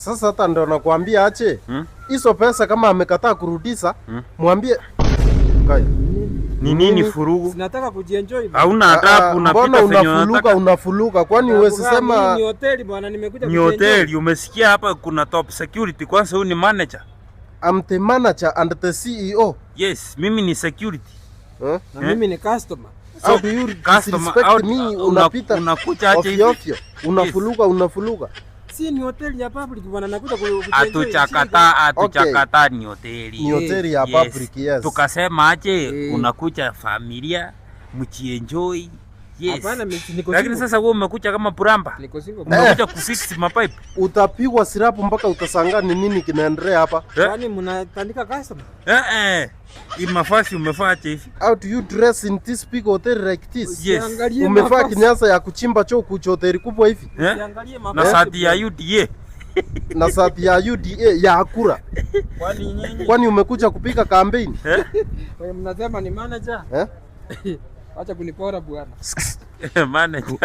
Sasa hata ndo nakwambia ache hizo pesa, kama amekataa kurudisha, mwambie Kaya. Ni nini furugu? Si nataka kujienjoy, bwana. Hauna Ah, adabu, mbona unapita venye unafuluka unataka. Unafuluka, kwani huwezi Hii sema ni hoteli, bwana, nimekuja Ni kujienjoy. hoteli, umesikia hapa kuna top security. Kwanza huyu ni manager. I'm the manager and the CEO. Yes, mimi ni security. Eh? Na mimi ni customer. How do you Customer, disrespect me? Unapita unakuja aje hivi? ovyo ovyo, unafuluka unafuluka. Si ni hoteli ya public, bwana, nakuja kujienjoy. Hatuchakataa, hatuchakataa ni hoteli. Ni hoteli ya public, yes. Tukasema aje, unakuja familia mjienjoy. Yes. Hapana, mimi niko Lakini single. sasa wewe umekuja kama plumber. Niko single. Umekuja kufix mapipe. Utapigwa slap mpaka utashangaa ni nini kinaendelea hapa. Eh? Kwani mnatandika customer? Eh eh. Hii mavazi umevaa aje hivi? How do you dress in this big hotel like this? Yes. Usiangalie Umevaa mavazi. kinyasa ya kuchimba choo kucha hoteli kubwa hivi? Eh? Usiangalie Na mavazi. sati ya UDA. Na sati ya UDA ya kura. Kwani nyinyi? Kwani umekuja kupiga kampeni? Eh? Wewe mnasema ni manager? Eh? Acha kunipora, bwana. Manager.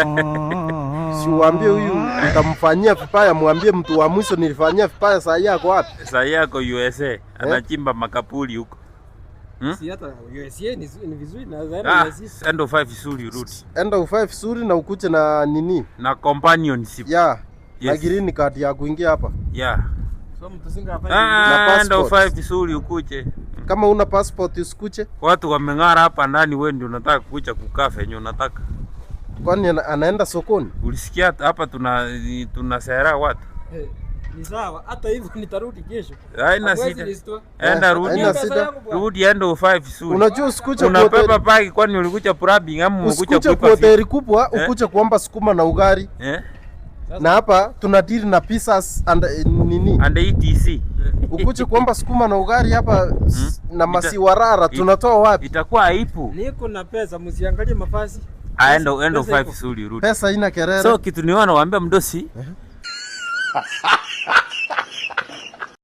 Si uambie huyu utamfanyia vibaya, mwambie mtu wa mwisho nilifanyia vibaya, saa hii ako wapi? Sasa yako USA anachimba makapuli huko. Si hata USA ni vizuri na zaenda Ah, USA. enda uvae vizuri urudi. Enda uvae vizuri na ukuje na nini? Na companionship. Ya, na green card ya kuingia hapa. Yeah. So mtu singa hapa. Ah, Na enda passport. uvae vizuri ukuje. Kama una passport usikuje. Watu wameng'ara hapa ndani, wewe ndio unataka kuja kukaa venye unataka. Kwani anaenda sokoni? Ulisikia hapa tuna sera watu. Eh, ni sawa, hata hivyo nitarudi kesho. Haina Hamwezi shida. nisitoa. Enda rudi. Haina Pesa shida. yangu, bwana. Rudi, enda uvae vizuri. Unajua usikuje kwa Unabeba hoteli. bagi, kwani ulikuja plumbing ama umekuja Usikuje kuipa kwa hoteli kubwa Eh? ukuje kuomba sukuma na ugali. Eh? Na hapa tuna deal na pizzas and nini. And ETC. Ukuje kuomba sukuma na ugali hapa na masiwarara tunatoa wapi? Itakuwa aibu. Niko na pesa, msiangalie mavazi. Aenda enda Pesa uvae iko. vizuri urudi. Pesa ina kelele. So kitu niona waambia mdosi.